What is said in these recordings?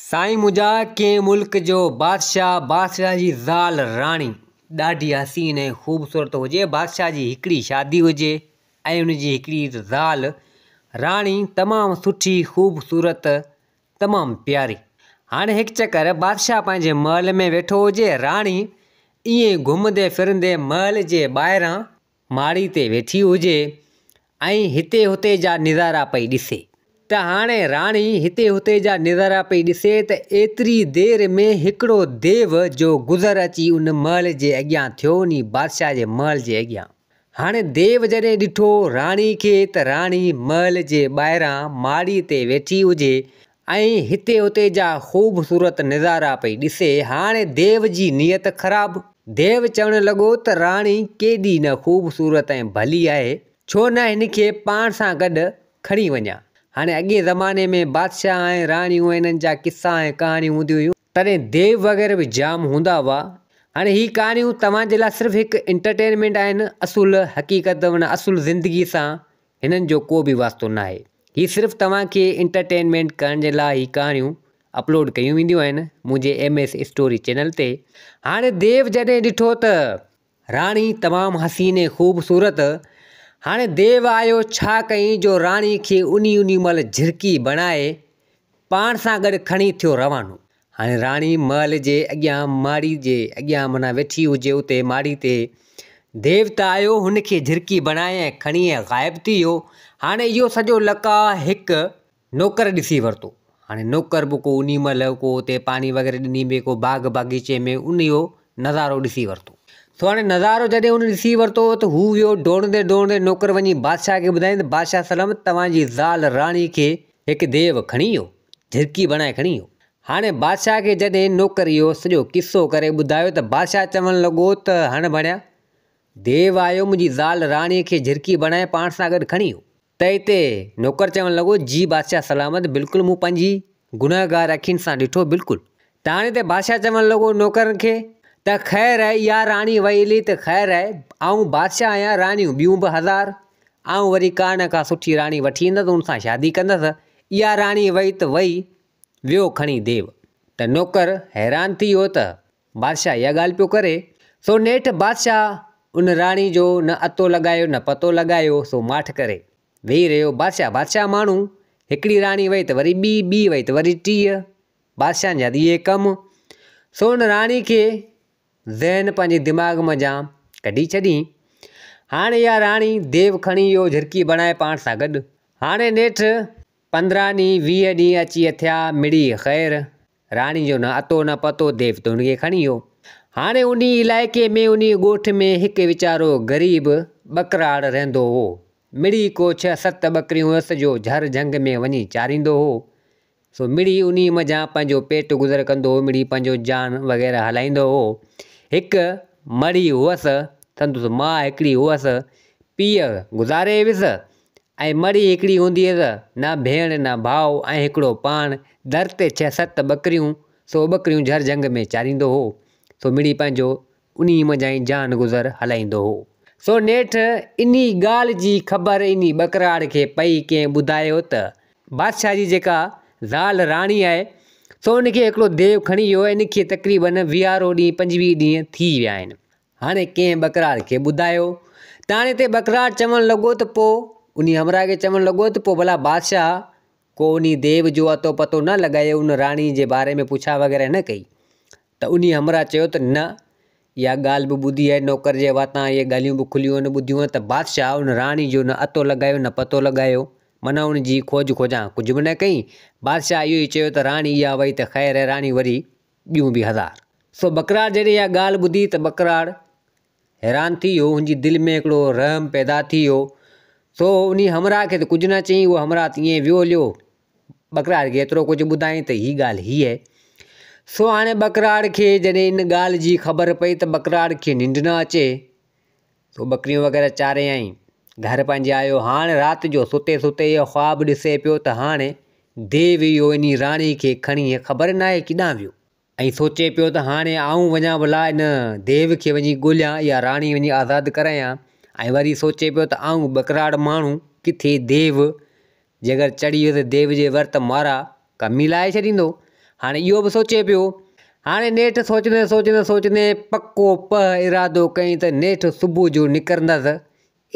سائين منهنجا ڪنهن ملڪ جو بادشاهه، بادشاهه جي زال راڻي ڏاڍي حسين ۽ خوبصورت هجي، بادشاهه جي هڪڙي شادي هجي ۽ ان جي هڪڙي زال راڻي تمام سٺي خوبصورت تمام پياري. هاڻي هڪ چڪر بادشاهه پنهنجي محل ۾ ويٺو هجي، راڻي ائين گهمندي ڦرندي محل جي ٻاهران ماڙي تي ويٺي هجي ۽ هتي هتي جا نظارا پئي ڏسي. ته هاڻي راڻي هتي هتي جا نظارا پئي ڏسي ته ايتري دير ۾ هڪڙو ديو جو گذر اچي ان محل جي اڳيان ٿيو انهي بادشاهه جي محل جي اڳيان. هاڻي ديو جڏهن ڏٺو راڻي کي ته راڻي محل جي ٻاهران ماڙي تي ويٺي هجي ۽ هتي هتي جا خوبصورت نظارا پئي ڏسي. هاڻي ديو جي نيت خراب. ديو چوڻ لڳو ته راڻي ڪيڏي نه خوبصورت ۽ ڀلي آهي، ڇو نه هن کي پاڻ سان گڏ کڻي وڃان. هاڻي اڳئين زماني ۾ بادشاهه ۽ راڻيون ۽ انهن جا قصا ۽ ڪهاڻيون هونديون هيون. تڏهن ديو وغيره به جام هوندا هئا. هاڻي هي ڪهاڻيون توهان جي لاء صرف هڪ انٽرٽينمينٽ آهن، اصل حقيقت معنيٰ اصل زندگي سان هنن جو ڪو به واسطو ناهي. هي صرف توهان کي انٽرٽينمينٽ ڪرڻ جي لاء هي ڪهاڻيون اپلوڊ ڪيون وينديون آهن منهنجي ايم ايس اسٽوري چينل تي. هاڻي ديو جڏهن ڏٺو ته راڻي تمام حسين ۽ خوبصورت هاڻي ديو آيو ڇا ڪئين جو راڻي کي انهي انهي مهل جهرڪي بڻائي پاڻ سان گڏ کڻي ٿيو روانو. هاڻي راڻي محل جي اڳيان ماڙي جي اڳيان معنيٰ ويٺي هجي اتي ماڙي تي ديوتا آيو هن کي جهرڪي بڻائي ۽ کڻي ۽ غائب ٿي ويو. هاڻي اهو سڄو لقاء هڪ نوڪر ڏسي ورتو. هاڻي نوڪر به ڪو انهي مهل ڪو اتي پاڻي وغيره ڏني ۾ ڪو باغ باغيچي ۾ ان اهو نظارو ڏسي ورتو. سو هاڻي نظارو جڏهن هن ڏسي ورتو ته هو ويو ڊوڙندي ڊوڙندي نوڪر وڃي بادشاهه کي ٻڌائين ته بادشاهه سلامت توهان جي زال راڻي کي هڪ ديو کڻي ويو. جهرڪي بڻائي کڻي ويو. هاڻي بادشاهه کي جڏهن نوڪر اهو سڄو قصو ڪري ٻڌايو ته بادشاهه چوڻ لڳو ته هڻ ڀڻيا، ديو آيو منهنجي زال راڻيء کي جهرڪي بڻائي پاڻ سان گڏ کڻي ويو. ته اتي نوڪر چوڻ لڳو، جي بادشاهه سلامت، بلڪل مون پنهنجي گنهگار اکين سان ڏٺو، بلڪل. ته هاڻي اتي بادشاهه چوڻ لڳو نوڪرن کي ته خير آهي، اها راڻي وئي هلي ته خير آهي، آئون بادشاهه آهيان، راڻيون ٻيون به هزار، آئون وري ڪا نه ڪا سٺي راڻي وٺي ايندس، ان سان شادي ڪندس. اها راڻي وئي ته وئي، ويو کڻي ديو. ته نوڪر حيران ٿي ويو ته بادشاهه اها ڳالهه پيو ڪري. سو نيٺ بادشاهه ان راڻي جو نه اتو لڳايو نه پتو لڳايو، سو ماٺ ڪري ويهي رهيو. بادشاهه بادشاهه ماڻهو، هڪڙي راڻي وئي ته وري ٻي، ٻي وئي ته وري ٽيء. بادشاهن جا ته اهي ڪم. سو ان راڻي کي ذهن پنهنجي دماغ منجهان ڪڍي ڇڏين. هاڻي اها راڻي ديو کڻي اهو جهرڪي بڻائي پاڻ سان گڏ. هاڻي نيٺ 15 ڏينهن 20 ڏينهن اچي اٿيا مڙئي خير. راڻي جو نه اتو نه پتو ديو ته هن کي کڻي ويو. هاڻي انهي علائقي ۾ انهي ڳوٺ ۾ هڪ ويچارو غريب ٻڪراڙ رهندو هو. مڙئي ڪو ڇهه ست ٻڪريون هيس جو جهر جهنگ ۾ وڃي چاريندو هو. سو مڙئي انهيء منجهان پنهنجو پيٽ گذر ڪندو هو، مڙئي پنهنجو جان وغيره هلائيندو هو. هڪ مڙهي هئس، سندس ماء هڪڙي هئس، پيء گذاري ويس ۽ مڙهي هڪڙي هوندي هيس، نه ڀيڻ نه ڀاء ۽ هڪڙو پاڻ، در تي ڇهه ست ٻڪريون، سو ٻڪريون جهر جهنگ ۾ چاريندو هو، سو مڙئي پنهنجو انهيء منجهان ئي جان گذر هلائيندو هو. سو نيٺ انهيء ڳالهه جي خبر انهيء ٻڪراڙ کي پئي، ڪنهن ٻڌايو ته بادشاهه جي جيڪا زال راڻي آهي، سو ان کي هڪڙو ديو کڻي ويو ۽ ان کي تقريباً ويهارو ڏينهن 25 ڏينهن ٿي ويا آهن. هاڻي ڪنهن ٻڪراڙ کي ٻڌايو ته هاڻي هتي ٻڪراڙ چوڻ لڳو ته پوء انهي همراهه کي چوڻ لڳو ته پوء ڀلا بادشاهه ڪو انهي ديو جو اتو پتو نه لڳايو ان راڻي جي باري ۾ پڇا وغيره نه ڪئي ته انهي همراهه چيو ته نه اها ڳالهه به ٻڌي آهي، نوڪر جي واتان اهي ڳالهيون به کليون آهن، ٻڌيون آهن ته بادشاهه ان راڻي جو نه اتو لڳايو نه پتو لڳايو، معنيٰ ان جي کوج کوجان ڪجهه به نه ڪئي. بادشاهه اهو ئي چيو ته راڻي اها وئي ته خير آهي، راڻي وري ٻيون به هزار. سو ٻڪراڙ جڏهن اها ڳالهه ٻڌي ته ٻڪراڙ حيران ٿي ويو، هن جي دل ۾ هڪڙو رحم پيدا ٿي ويو. سو انهي همراهه کي ته ڪجهه نه چيائين، اهو همراهه ته ائين ويو هليو. ٻڪراڙ کي ايترو ڪجهه ٻڌائين ته هي ڳالهه هيء آهي. سو هاڻي ٻڪراڙ کي جڏهن ان ڳالهه جي خبر پئي ته ٻڪراڙ کي ننڊ نه اچي، سو ٻڪريون وغيره چاريائين، گهر پنهنجي آيو. هاڻ رات جو ستي ستي اهو خواب ڏسي پيو ته هاڻي ديو اهو انهي راڻي کي کڻي خبر ناهي ڪيڏانهن ويو. ۽ سوچي پيو ته هاڻي آئون وڃان ڀلا ان ديو کي وڃي ڳوليان يا راڻي وڃي آزاد ڪرايان ۽ وري سوچي پيو ته آئون ٻڪراڙ ماڻهو ڪٿي ديو جي اگر چڙهي ويو ته ديو جي ور ته مارا ڪمي لاهي ڇڏيندو. هاڻي اهو به سوچي پيو. هاڻي نيٺ سوچندي سوچندي سوچندي پڪو پهه ارادو ڪيائين ته نيٺ صبح جو نڪرندس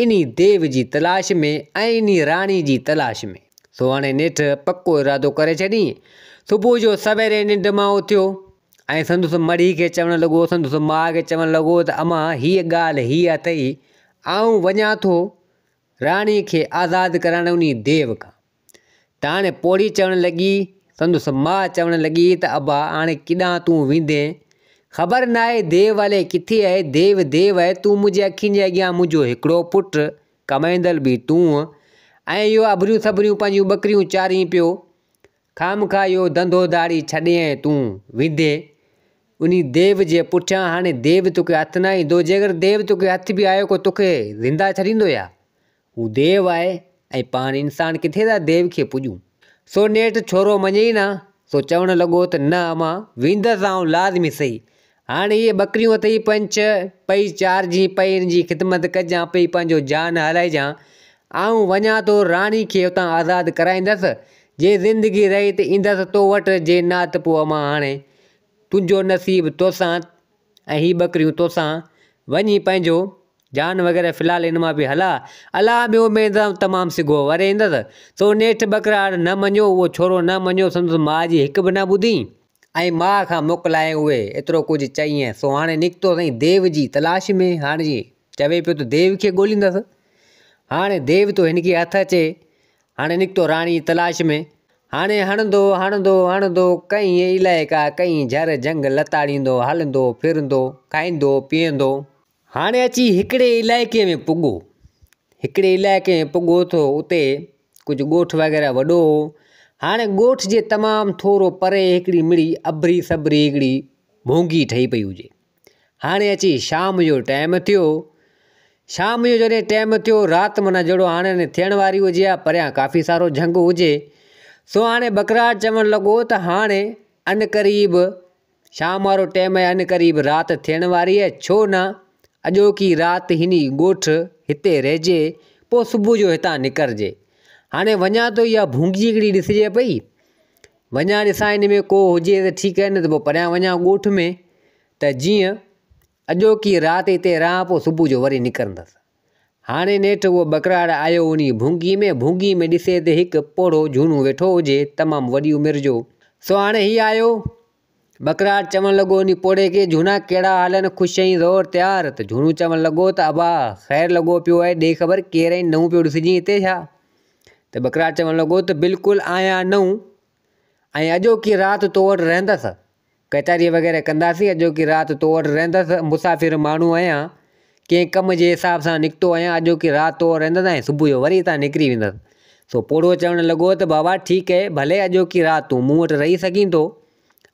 انهي ديو جي تلاش ۾ ۽ انهي راڻي جي تلاش ۾. سو هاڻي نيٺ پڪو ارادو ڪري ڇڏيائين. صبح جو سويري ننڊ مان اٿيو ۽ سندس مڙهي کي چوڻ لڳو، سندس ماء کي چوڻ لڳو ته امان هيء ڳالهه هيء اٿئي، آئون وڃان ٿو راڻي کي آزاد ڪرائڻ انهي ديو کان. ته هاڻي پوڙهي چوڻ لڳي، سندس ماء چوڻ لڳي ته ابا هاڻي ڪيڏانهن تون ويندين؟ خبر ناهي ديو الائي ڪٿي آهي، ديو ديو آهي، تون منهنجي اکين جي اڳيان منهنجو هڪڙو پٽ، ڪمائيندڙ به تون ۽ اهو اڀريون سڀريون پنهنجون ٻڪريون چارين پيو، خامخواه اهو ڌنڌو ڌاڙي ڇڏين ۽ تون ويندين انهي ديو جي پٺيان، هاڻي ديو توکي هٿ نه ايندو، جيڪر ديو توکي هٿ به آيو ڪو توکي زنده ڇڏيندو يا؟ هو ديو آهي ۽ پاڻ انسان ڪٿي ٿا ديو کي پڄون. سو نيٺ ڇورو مڃي ئي نه، سو چوڻ لڳو ته نه امان، ويندس آئون لازمي سهي. هاڻي اهي ٻڪريون اٿئي پنج ڇهه، پئي چارجين، پئي ان جي خدمت ڪجان، پئي پنهنجو جان هلائجان. آئون وڃان ٿو راڻي کي اتان آزاد ڪرائيندس. جي زندگي رهي ته ايندس تو وٽ، جي نه ته پوء امان هاڻي تنهنجو نصيب توسان ۽ هي ٻڪريون توسان، وڃي پنهنجو جان وغيره في الحال ان مان به هلا. الله ۾ اميد سان تمام سگهو وري ايندس. سو نيٺ ٻڪراڙ نه مڃيو، اهو ڇورو نه مڃيو، سندس ماء جي هڪ به نه ٻڌي ۽ ماء کان موڪلائي اهي ايترو ڪجهه چئي سو هاڻي نڪتو سائين ديو جي تلاش ۾. هاڻي جي چوي پيو ته ديو کي ڳوليندس. هاڻي ديو ٿو هن کي هٿ اچي. هاڻي نڪتو راڻي جي تلاش ۾. هاڻي هڻندو هڻندو هڻندو ڪئين علائقا ڪئين جهر جهنگ لتاڙيندو هلندو ڦرندو کائيندو پيئندو. هاڻي اچي هڪڙي علائقي ۾ پڳو. هڪڙي علائقي ۾ پڳو ٿو اتي ڪجهه ڳوٺ وغيره وڏو هو. هاڻي ڳوٺ جي تمام ٿورو پري هڪڙي مڙئي اڀري سڀري هڪڙي ڀونگي ٺهي پئي هجي. هاڻي اچي شام جو ٽائيم ٿيو. شام جو جڏهن ٽائيم ٿيو رات معنيٰ جهڙو هاڻي ٿيڻ واري هجي ها پريان ڪافي سارو جهنگ هجي. سو هاڻي ٻڪرار چوڻ لڳو ته هاڻي عنقريب شام وارو ٽيم آهي عنقريب رات ٿيڻ واري آهي ڇو نه اڄوڪي رات هن ئي ڳوٺ هتي رهجي پوء صبح جو هتان نڪرجي. هاڻي وڃان ٿو اها ڀونگي هڪڙي ڏسجي پئي وڃان ڏسان ان ۾ ڪو هجي ته ٺيڪ آهي نه ته پوء پريان وڃان ڳوٺ ۾ ته جيئن اڄوڪي رات هتي رهان پوء صبح جو وري نڪرندس. هاڻي نيٺ اهو ٻڪراڙ آيو انهي ڀونگي ۾، ڀونگي ۾ ڏسي ته هڪ پوڙهو جهونو ويٺو هجي، تمام وڏي عمر جو. سو هاڻي هي آيو. ٻڪراڙ چوڻ لڳو انهي پوڙهي کي، جهونا ڪهڙا حال آهن، خوش آهين زور تيار؟ ته جهونو چوڻ لڳو ته ابا خير لڳو پيو آهي، ڏي خبر ڪير آهين، نئون پيو ڏسجين هتي ڇا؟ ته ٻڪراڙ چوڻ لڳو ته بلڪل آهيان نئون ۽ اڄوڪي رات تو وٽ رهندس. ڪچهري وغيره ڪنداسين، اڄوڪي رات تو وٽ رهندس، مسافر ماڻهو آهيان، ڪنهن ڪم جي حساب سان نڪتو آهيان، اڄوڪي رات تو وٽ رهندس ۽ صبح جو وري هتان نڪري ويندس. سو پوڙهو چوڻ لڳو ته بابا ٺيڪ اهي، ڀلي اڄوڪي رات تون مون وٽ رهي سگهين ٿو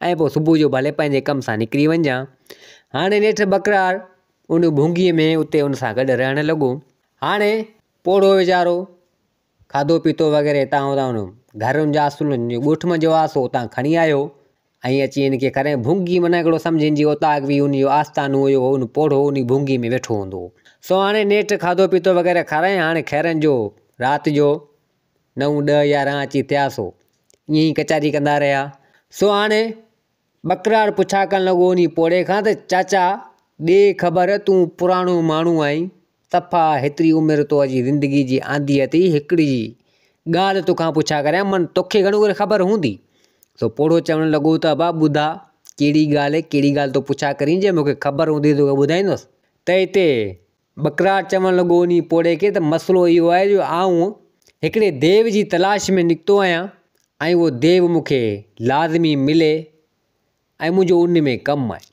۽ پوء صبح جو ڀلي پنهنجي ڪم سان نڪري وڃجان. هاڻي نيٺ ٻڪرار ان ڀونگيء ۾ اتي ان سان گڏ رهڻ لڳو. هاڻي پوڙهو ويچارو کاڌو پيتو وغيره هتان هتان هن گهر هن جا اصل هن جي ڳوٺ منجهه هئا سو اتان کڻي آيو ۽ اچي هن کي کارائين. ڀونگي معنيٰ هڪڙو سمجهه هن جي اوطاق هئي هن جو آستانو هيو هن پوڙهو انهي ڀونگي ۾ ويٺو هوندو هو. سو هاڻي نيٺ کاڌو پيتو وغيره کارائين هاڻي خيرن جو رات جو نو ڏهه يارهن اچي ٿيا سو ائين ئي ڪچهري ڪندا رهيا. سو هاڻي ٻڪرار پڇا ڪرڻ لڳو انهي پوڙهي کان ته چاچا ڏي خبر تون پراڻو ماڻهو آهين صفا هيتري عمر تو اڄ زندگي جي آندي اٿئي هڪڙي ڳالهه توکان پڇا ڪريان من توکي گهڻو ڪري خبر هوندي سو پوڙهو چوڻ لڳو ته ابا ٻڌا ڪهڙي ڳالهه ڪهڙي ڳالهه تو پڇا ڪرين جي مونکي خبر هوندي توکي ٻڌائيندس ته هتي ٻڪرار چوڻ لڳو انهي پوڙهي کي ته مسئلو اهو آهي جو آئون هڪڙي ديو جي تلاش ۾ نڪتو آهيان ۽ اهو ديو مون کي لازمي ملي ۽ منهنجو ان ۾ ڪم آهي.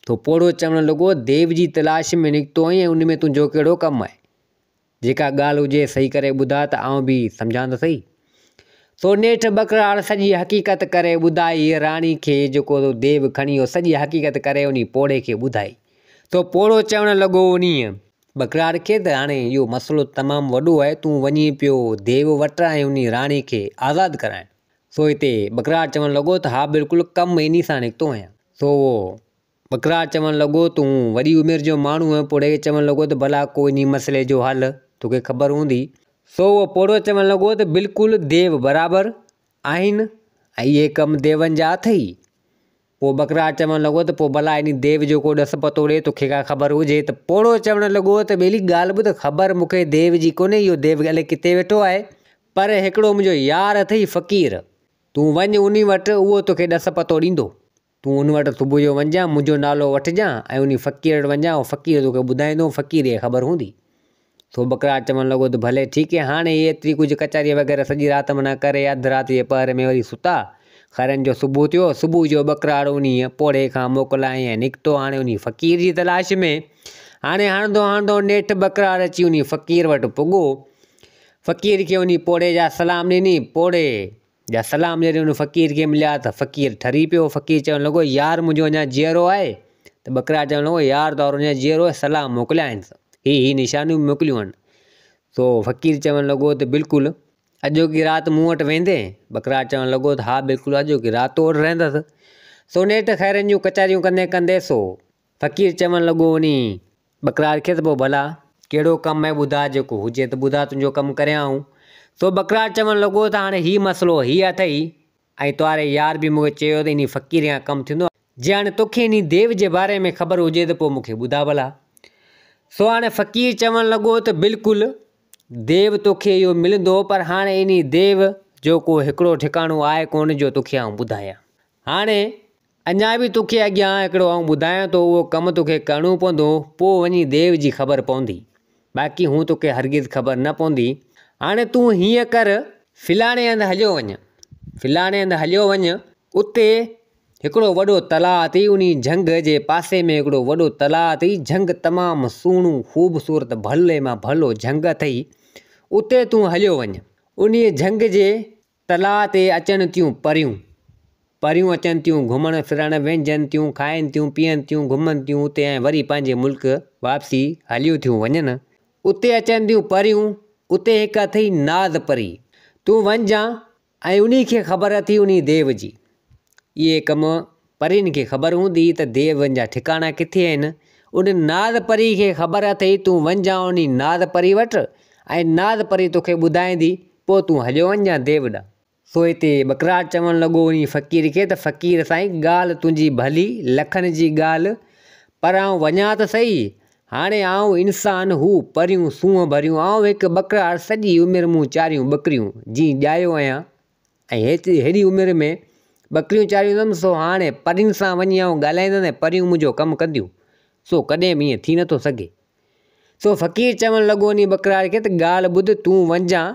ٿو پوڙهو چوڻ لڳو ديو جي تلاش ۾ نڪتو آهين ۽ ان ۾ تنهنجو ڪهڙو ڪم آهي؟ جيڪا ڳالهه هجي صحيح ڪري ٻڌاء ته آئون به سمجهان ته سهي. سو نيٺ ٻڪراڙ سڄي حقيقت ڪري ٻڌائي راڻي کي جيڪو ديو کڻي ويو سڄي حقيقت ڪري انهي پوڙهي کي ٻڌائي. سو پوڙهو چوڻ لڳو انهيء ٻڪرار کي ته هاڻي اهو مسئلو تمام وڏو آهي، تون وڃين پيو ديو وٽ ۽ انهي راڻي کي آزاد ڪرائڻ. سو هتي ٻڪرار چوڻ لڳو ته ها بلڪل ڪم انهي سان نڪتو آهيان. سو اهو ٻڪرار چوڻ لڳو تون وڏي عمر جو ماڻهو آهين پوڙهي کي چوڻ لڳو ته ڀلا ڪو انهي مسئلي جو حل توکي خبر هوندي. سو اهو پوڙهو چوڻ لڳو ته بلڪل ديو برابر آهن ۽ اهي ڪم ديون جا اٿئي. پوء ٻڪرار چوڻ لڳو ته پوء ڀلا انهي ديو جو ڪو ڏس پتو ڏي توکي ڪا خبر هجي ته پوڙهو چوڻ لڳو ته ٻيلي ڳالهه ٻڌ خبر مون کي ديو جي ڪونهي اهو ديو الائي ڪٿي ويٺو آهي پر هڪڙو منهنجو يار اٿئي فقير تون وڃ انهي وٽ اهو توکي ڏس پتو ڏيندو تون ان وٽ صبح جو وڃجان منهنجو نالو وٺجان ۽ انهي فقير وٽ وڃجان اهو فقير توکي ٻڌائيندو فقير کي خبر هوندي. سو ٻڪرار چوڻ لڳو ته ڀلي ٺيڪ اي هاڻي هي ايتري ڪجهه ڪچهري وغيره سڄي رات معنيٰ ڪري اڌ رات جي پهر ۾ وري ستا. خيرن جو صبح ٿيو. صبح جو ٻڪرار انهيء پوڙهي کان موڪلائي ۽ نڪتو هاڻي انهي فقير جي تلاش ۾. هاڻي هڻندو هڻندو نيٺ ٻڪرار اچي انهي فقير وٽ پڳو. فقير کي انهي پوڙهي جا سلام ڏني. پوڙهي جا سلام جڏهن ان فقير کي مليا ته فقير ٺري پيو. فقير چوڻ لڳو، يار منهنجو اڃا جيئرو آهي؟ ته ٻڪرار چوڻ لڳو، يار تو وارو اڃا جيئرو آهي، سلام موڪليا آهنس، هي هي نشانيون به موڪليون آهن. سو فقير چوڻ لڳو ته بلڪل اڄوڪي رات مون وٽ ويندين؟ ٻڪرار چوڻ لڳو ته ها بلڪل اڄوڪي رات تو وٽ رهندس. سو نيٺ خيرن جون ڪچهريون ڪندي ڪندي سو فقير چوڻ لڳو انهي ٻڪرار کي ته پوء ڀلا ڪهڙو ڪم آهي ٻڌاء جيڪو هجي ته ٻڌاء تنهنجو ڪم ڪريان آئون. سو ٻڪرار چوڻ لڳو ته هاڻي هي مسئلو هي اٿئي ۽ توهاري يار به مون کي چيو ته انهي فقير کان ڪم ٿيندو جي هاڻي توکي انهي ديو جي باري ۾ خبر هجي ته پوء مون کي ٻڌاء ڀلا. سو هاڻي فقير چوڻ لڳو ته بلڪل ديو توکي اهو ملندو پر هاڻي انهي ديو جو ڪو هڪڙو ٺڪاڻو آهي ڪونه جو توکي آئون ٻڌايان. هاڻي اڃا به توکي اڳيان هڪڙو آئون ٻڌايان ٿو، اهو ڪم توکي ڪرڻو پوندو، پوء وڃي ديو جي خبر پوندي، باقي هون توکي هرگز خبر نه پوندي. هاڻي تون هيئن ڪر، فلاڻي هنڌ هليو وڃ، فلاڻي هنڌ هليو وڃ، اتي هڪڙو وڏو تلاء اٿئي، انهي جهنگ جي پاسي ۾ هڪڙو وڏو تلاء اٿئي، جهنگ تمام سهڻو، خوبصورت، ڀلي مان ڀلو جهنگ اٿئي، اتي تون هليو وڃ، انهي جهنگ جي تلاء تي اچن ٿيون پريون. پريون اچن ٿيون گهمڻ ڦرڻ، وهنجن ٿيون، کائن ٿيون، پيئن ٿيون، گهمن ٿيون اتي ۽ وري پنهنجي ملڪ واپسي هليون ٿيون وڃن. اتي اچن ٿيون پريون، اتي هڪ اٿئي ناز پري. تون وڃجان ۽ انهي کي خبر اٿئي انهي ديو جي. اهي ڪم پرين کي خبر هوندي ته ديون جا ٺڪاڻا ڪٿي آهن. ان ناز پري کي خبر اٿئي تون وڃجان انهي ناز پري وٽ ۽ ناز پري توکي ٻڌائيندي پوء تون هليو وڃجان ديو ڏانهن. سو هتي ٻڪرار چوڻ لڳو انهي فقير کي ته فقير سائين ڳالهه تنهنجي ڀلي، لکن جي ڳالهه، پر آئون وڃان ته سهي، هاڻي آئون انسان، هو پريون سونهن ڀريون، آئون هڪ ٻڪرار سڄي عمر مون چاريون ٻڪريون، جين ڄايو آهيان ۽ هيڏي عمر ۾ ٻڪريون چاريون اٿم، سو هاڻي پرين سان وڃي آئون ڳالهائيندس ۽ پريون منهنجو ڪم ڪنديون، سو ڪڏهن به ائين ٿي نٿو سگهي. سو فقير چوڻ لڳو انهي ٻڪرار کي ته ڳالهه ٻڌ تون وڃجان،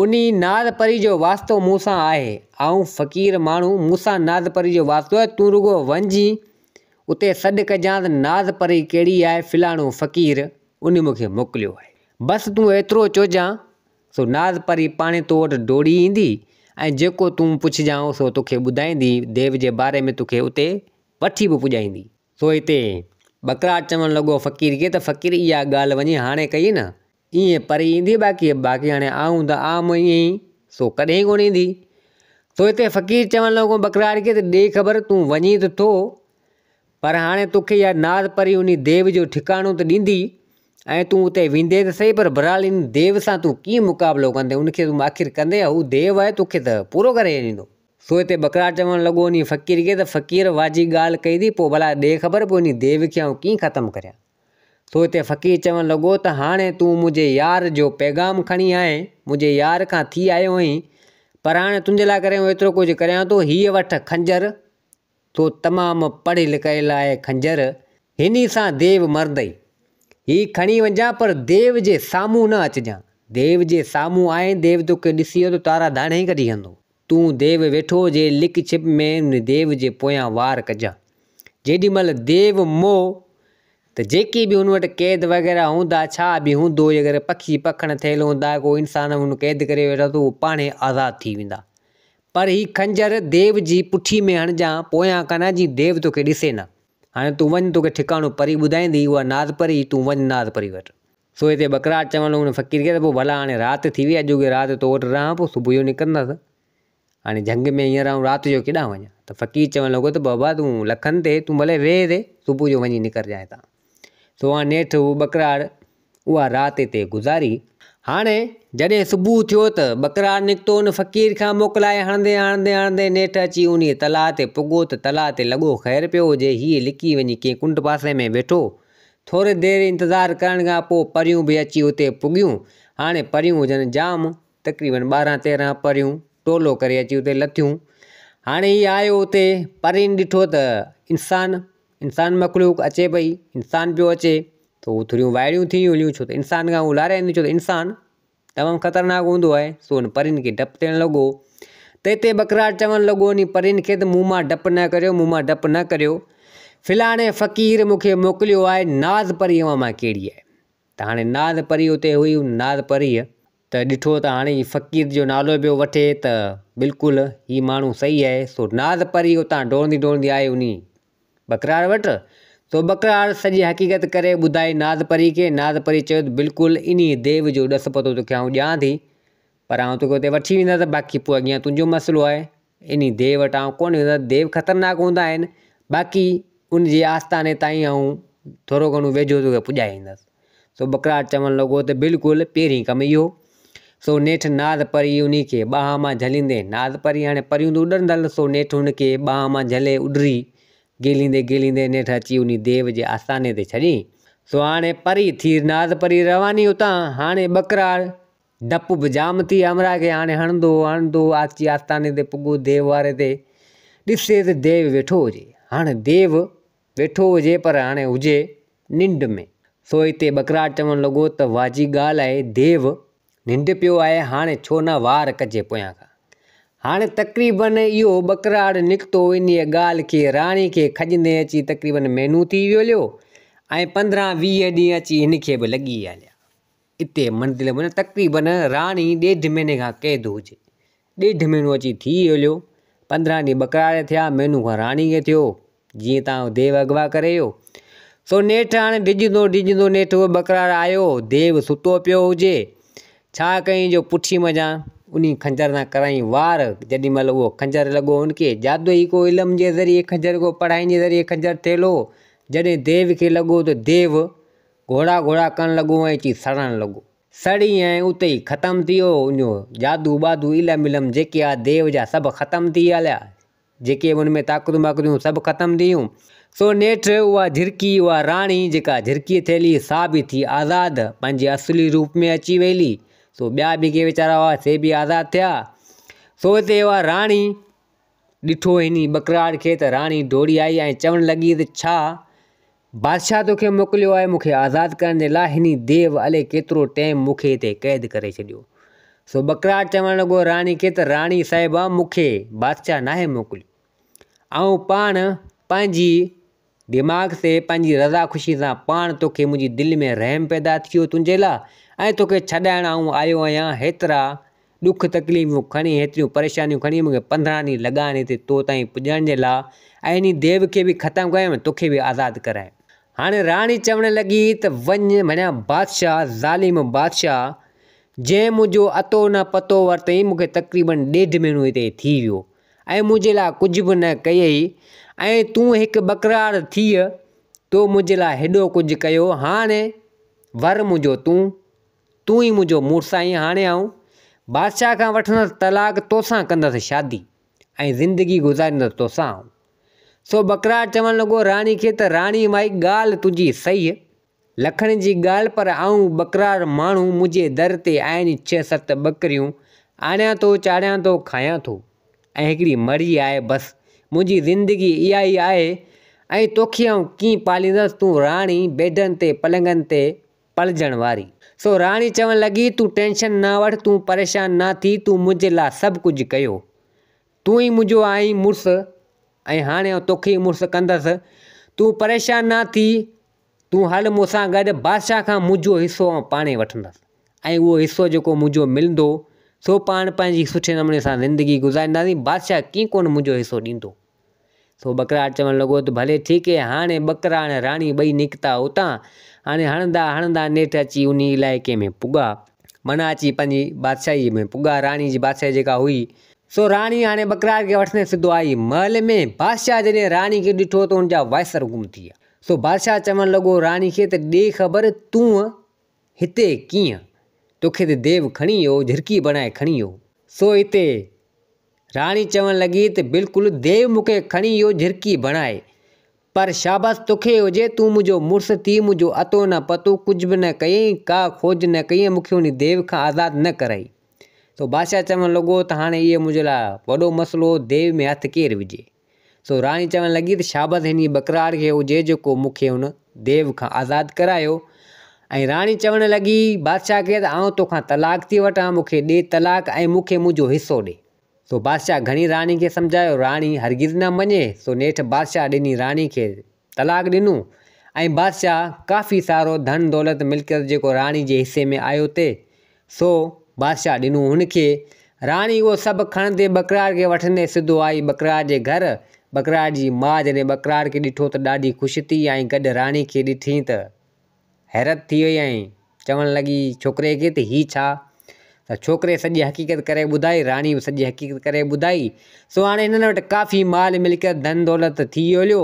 انهي ناز پري جو واسطو مون سان آهي، آئون فقير ماڻهو، مون سان ناز پري جو واسطو آهي، تون رڳو وڃجين اتي سڏ ڪجان ته ناز پري ڪهڙي آهي، فلاڻو فقير انهي مون کي موڪليو آهي، بس تون ايترو چوجان، سو ناز پري پاڻهي تو وٽ ڊوڙي ايندي ۽ جيڪو تون پڇجان سو توکي ٻڌائيندي، ديو جي باري ۾ توکي اتي وٺي به پڄائيندي. سو هتي ٻڪرار چوڻ لڳو فقير کي ته فقير اها ڳالهه وڃي هاڻي ڪئي نه، ائين پري ايندي باقي باقي هاڻي آئون ته عام ائين ئي سو ڪڏهن ڪونه ايندي. سو هتي فقير چوڻ لڳو ٻڪرار کي ته ڏي خبر تون وڃين ته ٿو پر هاڻي توکي اها ناز پري انهي ديو جو ٺڪاڻو ته ڏيندي ۽ تون اتي ويندين ته سهي پر بهرحال ان ديو سان تون ڪيئن مقابلو ڪندين ان کي تون آخر ڪندين هو ديو آهي توکي ته پورو ڪري ڇڏيندو. سو هتي ٻڪرار چوڻ لڳو انهي فقير کي ته فقير واجي ڳالهه ڪئي ٿي پوء ڀلا ڏي خبر پوء انهي ديو کي آئون ڪيئن ختم ڪريان. سو هتي فقير چوڻ لڳو ته هاڻي تون منهنجي يار جو پيغام کڻي آئين، منهنجي يار کان ٿي آيو آهين، پر هاڻي تنهنجي لاء ڪري آئون ايترو ڪجهه ڪريان ٿو، هيء وٺ خنجر، تو تمام پڙهيل ڪيل آهي خنجر، هني سان ديو مرندئي. هي کڻي وڃجان پر ديو جي سامهون نه اچجان، ديو جي سامهون آئين ديو توکي ڏسي ويو ته تارا داڻي ئي ڪڍي هڻندو. تون ديو ويٺو هجي، لڪ ڇپ ۾ ان ديو جي پويان وار ڪجان. جيڏي مهل ديو مئو ته جيڪي به هن وٽ قيد وغيره هوندا، ڇا به هوندو، جيڪر پکي پکڻ ٿيل هوندا، ڪو انسان هن قيد ڪري ويٺو ته اهو پاڻهي آزاد ٿي ويندا. پر هي خنجر ديو جي پٺي ۾ هڻجان، پويان کان نه، جيئن ديو توکي ڏسي نه. هاڻي تون وڃ، توکي ٺڪاڻو پري ٻڌائيندي، اها ناز پري، تون وڃ ناز پري وٽ. سو هتي ٻڪرار چوڻ لڳو ان فقير کي ته پوء ڀلا هاڻي رات ٿي وئي اڄوڪي رات تو وٽ رهان پوء صبح جو نڪرندس. هاڻي جهنگ ۾ هينئر آئون رات جو ڪيڏانهن وڃان؟ ته فقير چوڻ لڳو ته بابا تون لکن تي تون ڀلي ويهه هتي صبح جو وڃي نڪرجانء هتان. سو هاڻي نيٺ هو ٻڪرار اها رات هتي گذاري. هاڻي جڏهن صبح ٿيو ته ٻڪرار نڪتو ان فقير کان موڪلائي هڻندي هڻندي هڻندي نيٺ اچي انهيء تلاء تي پڳو ته تلاء تي لڳو خير پيو هجي. هيء لڪي وڃي ڪنهن ڪنڊ پاسي ۾ ويٺو. ٿوري دير انتظار ڪرڻ کان پوء پريون به اچي اتي پڳيون. هاڻي پريون هجن جام، تقريبن 12 13 پريون ٽولو ڪري اچي اتي لٿيون. هاڻي هي آيو اتي پرين ڏٺو ته انسان، انسان مخلوق اچي پئي، انسان پيو اچي. ته هو ٿوريون وائڙيون ٿي ويون ڇو ته انسان کان هو لارائينديون ڇو ته انسان تمام خطرناڪ هوندو آهي سو ان پرين کي ڊپ ٿيڻ لڳو ته هتي ٻڪرار چوڻ لڳو ان پرين کي ته مون مان ڊپ نه ڪريو مون مان ڊپ نه ڪريو فلاڻي فقير مون کي موڪليو آهي ناز پري اوهان مان ڪهڙي آهي ته هاڻي ناز پري اتي هئي ناز پريء ته ڏٺو ته هاڻي هي فقير جو نالو پيو وٺي ته بلڪل هي ماڻهو صحيح آهي سو ناز پري اتان ڊوڙندي ڊوڙندي آئي انهي ٻڪرار وٽ، سو ٻڪرار سڄي حقيقت ڪري ٻڌائي ناز پري کي، ناز پري چيو ته بلڪل انهيء ديو جو ڏس پتو توکي آئون ڏيان ٿي، پر آئون توکي اتي وٺي ويندس، باقي پوء اڳيان تنهنجو مسئلو آهي، انهيء ديو وٽ آئون ڪونه ويندس، ديو خطرناڪ هوندا آهن، باقي ان جي آستاني تائين آئون ٿورو گهڻو ويجهو توکي پڄائي ايندس. سو ٻڪرار چوڻ لڳو ته بلڪل پهرين ڪم اهو. سو نيٺ ناز پري انهي کي ٻانهن مان جهليندي، ناز پري هاڻي پريون ته اڏرندل، سو نيٺ هن کي ٻانهن مان جهلي اڏري، گهليندي گهليندي نيٺ اچي انهي ديو جي آستاني تي ڇڏيائين. سو هاڻي پري ٿي ناز پري رواني اتان، هاڻي ٻڪرار ڊپ به جام ٿي همراهه کي هاڻي هڻندو هڻندو اچي آستاني تي پڳو ديو واري تي، ڏسي ته ديو ويٺو هجي، هاڻي ديو ويٺو هجي پر هاڻي هجي ننڊ ۾. سو اتي ٻڪراٽ چوڻ لڳو ته واهه جي ڳالهه آهي ديو ننڊ پيو آهي هاڻي ڇو نه وار ڪجي پويان کان. هاڻي تقريبن اهو ٻڪراڙ نڪتو انهيء ڳالهه کي راڻي کي کڄندي اچي تقريبن مهينو ٿي ويو هليو ۽ 15 20 ڏينهن اچي هن کي به لڳي ويا هليا. اتي منزل ۾ تقريبن راڻي ڏيڍ مهيني کان قيد هجي. ڏيڍ مهينو اچي ٿي هليو. 15 ڏينهن ٻڪراري ٿيا، مهينو کان راڻي کي ٿيو، جيئن تان ديو اغوا ڪري ويو. سو نيٺ هاڻي ڊڄندو ڊڄندو نيٺ اهو ٻڪرار آيو، ديو ستو پيو هجي. ڇا ڪيائين جو پٺي منجهان انهي خنجر سان ڪرايائين وار، جيڏي مهل اهو خنجر لڳو هن کي، جادوئي ڪو علم جي ذريعي خنجر ڪو پڙهائين جي ذريعي خنجر ٿيل هو، جڏهن ديو کي لڳو ته ديو گهوڙا گهوڙا ڪرڻ لڳو ۽ اچي سڙڻ لڳو. سڙي ۽ اتي ئي ختم ٿي ويو. ان جو جادو ٻادو علم ولم جيڪي آ ديو جا سڀ ختم ٿي هليا. جيڪي به ان ۾ طاقتون باقتون سڀ ختم ٿي ويون. سو نيٺ اها جهرڪي اها راڻي جيڪا جهرڪيء ٿيل هئي سا به ٿي آزاد پنهنجي اصلي روپ ۾ اچي ويلي. سو ٻيا به ڪي ويچارا هئا سي به آزاد ٿيا. سو اتي اها راڻي ڏٺو هني ٻڪراڙ کي ته راڻي ڊوڙي آئي ۽ چوڻ لڳي ته ڇا بادشاهه توکي موڪليو آهي مون کي آزاد ڪرڻ جي لاء؟ هني ديو الائي ڪيترو ٽيم مون کي هتي قيد ڪري ڇڏيو. سو ٻڪراڙ چوڻ لڳو راڻي کي ته راڻي صاحبه مون کي بادشاهه ناهي موڪليو. آئون پاڻ پنهنجي دماغ تي پنهنجي رضا خوشي سان پاڻ توکي منهنجي دل ۾ رحم پيدا ٿيو تنهنجي لاء ۽ توکي ڇڏائڻ آئون آيو آهيان هيترا ڏک تڪليفون کڻي هيتريون پريشانيون کڻي مونکي 15 ڏينهن لڳا آهن هتي تو تائين پڄڻ جي لاء ۽ انهي ديو کي به ختم ڪيم توکي به آزاد ڪرايم. هاڻي راڻي چوڻ لڳي ته وڃ مڙيان بادشاهه ظالم بادشاهه جنهن منهنجو اتو نه پتو ورتئين مونکي تقريبن ڏيڍ مهينو هتي ٿي ويو ۽ منهنجي لاء ڪجهه به نه ڪيئي ۽ تون هڪ ٻڪرار ٿيء، تو منهنجي لاء هيڏو ڪجهه ڪيو، هاڻي ور منهنجو تون، تون ئي منهنجو مڙس آهين، هاڻي آئون بادشاهه کان وٺندس طلاق، توسان ڪندس شادي ۽ زندگي گذاريندس توسان آئون. سو ٻڪرار چوڻ لڳو راڻي کي ته راڻي مائي ڳالهه تنهنجي صحيح، لکڻ جي ڳالهه پر آئون ٻڪرار ماڻهو منهنجي در تي آهن ڇهه ست ٻڪريون آڻيان ٿو چاڙهيان ٿو کايان ٿو ۽ هڪڙي مڙهي آهي بس منهنجي زندگي اها ئي آهي ۽ توکي آئون ڪيئن پاليندس تون راڻي بيڊن تي پلنگن تي پلجڻ واري. سو راڻي چوڻ لڳي تون ٽينشن نه وٺ تون پريشان نه ٿي تون منهنجي لاء سڀ ڪجهه ڪيو تون ئي منهنجو آهين مڙس ۽ هاڻي آئون توکي ئي مڙس ڪندس تون پريشان نه ٿي تون هل مون سان گڏ، بادشاهه کان منهنجو حصو آئون پاڻهي وٺندس ۽ اهو حصو جيڪو منهنجو ملندو، سو پاڻ پنهنجي سٺي نموني سان زندگي گذارينداسين، بادشاهه ڪيئن ڪونه منهنجو حصو ڏيندو. سو ٻڪراڙ چوڻ لڳو ته ڀلي ٺيڪ اهي. هاڻي ٻڪراڙ ۽ راڻي ٻئي نڪتا اتان. هاڻي هڻندا هڻندا نيٺ اچي انهي علائقي ۾ پڳا. معنيٰ اچي پنهنجي بادشاهيء ۾ پڳا، راڻي جي بادشاهي جيڪا هئي. سو راڻي هاڻي ٻڪراڙ کي وٺندي سڌو آئي محل ۾. بادشاهه جڏهن راڻي کي ڏٺو ته هن جا وائسر گم ٿي ويا. سو بادشاهه چوڻ لڳو راڻي کي ته ڏي خبر تون هتي ڪيئن؟ توکي ته ديو کڻي ويو، جهرڪي بڻائي کڻي ويو. سو اتي راڻي چوڻ لڳي ته بلڪل ديو مون کي کڻي ويو جهرڪي بڻائي، پر شابس توکي هجي، تون منهنجو مڙس ٿي منهنجو اتو نه پتو ڪجهه به نه ڪيئين، ڪا کوج نه ڪيئين، مون کي انهي ديو کان آزاد نه ڪرائي. سو بادشاهه چوڻ لڳو ته هاڻي اهو منهنجي لاء وڏو مسئلو هو، ديو ۾ هٿ ڪير وجهي؟ سو راڻي چوڻ لڳي ته شابس هن ٻڪراڙ کي هجي جيڪو مون کي هن ديو کان آزاد ڪرايو ۽ راڻي چوڻ لڳي بادشاهه کي ته آئون توکان طلاق ٿي وٺان مون کي ڏي طلاق ۽ مون کي منهنجو حصو ڏي. سو بادشاهه گهڻي راڻي کي سمجهايو راڻي هرگز نه مڃي سو نيٺ بادشاهه ڏني راڻي کي طلاق ڏنو ۽ بادشاهه ڪافي سارو ڌن دولت ملڪيت جيڪو راڻي جي حصي ۾ آيو تي سو بادشاهه ڏنو هن کي. راڻي اهو سڀ کڻندي ٻڪرار کي وٺندي سڌو آئي ٻڪرار جي گهر. ٻڪرار جي ماء جڏهن ٻڪرار کي ڏٺو ته ڏاڍي خوش ٿي ۽ گڏ راڻي کي ڏٺي ته حيرت ٿي وئي ۽ چوڻ لڳي ڇوڪري کي ته هي ڇا؟ ته ڇوڪري سڄي حقيقت ڪري ٻڌائي، راڻي به سڄي حقيقت ڪري ٻڌائي. سو هاڻي هنن وٽ ڪافي مال ملڪيت ڌن دولت ٿي هليو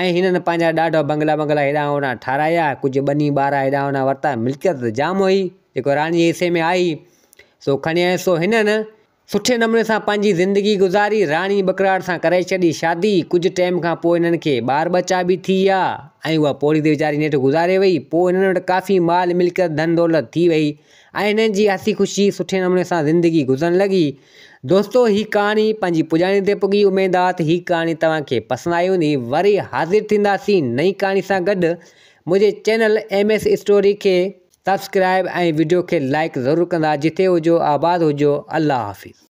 ۽ هنن پنهنجا ڏاڍا بنگلا بنگلا هيڏانهن هوڏانهن ٺارايا، ڪجهه ٻني ٻارا هيڏانهن هوڏانهن ورتا، ملڪيت ته جام هئي، جيڪو راڻي جي حصي ۾ آئي، سو کڻي آيو، سو هنن سٺي نموني سان پنهنجي زندگي گذاري، راڻي ٻڪراڙ سان ڪرائي ڇڏي شادي، ڪجهه ٽيم کان پوء هنن کي ٻار ٻچا به ٿي ويا ۽ اها پوڙهي ته ويچاري نيٺ گذاري وئي، پوء هنن وٽ ڪافي مال ملڪيت ڌن دولت ٿي وئي ۽ هنن جي هسي خوشي سٺي نموني سان زندگي گذرڻ لڳي. دوستو هي ڪهاڻي پنهنجي پڄاڻي تي پڳي اميد آ ته هي ڪهاڻي توهان کي پسند آئي هوندي وري حاضر ٿينداسين نئين ڪهاڻي سان گڏ منهنجي چينل ايم ايس اسٽوري کي سبسڪرائب ۽ وڊيو کي لائيڪ ضرور ڪندا جتي هجو آباد هجو الله حافظ.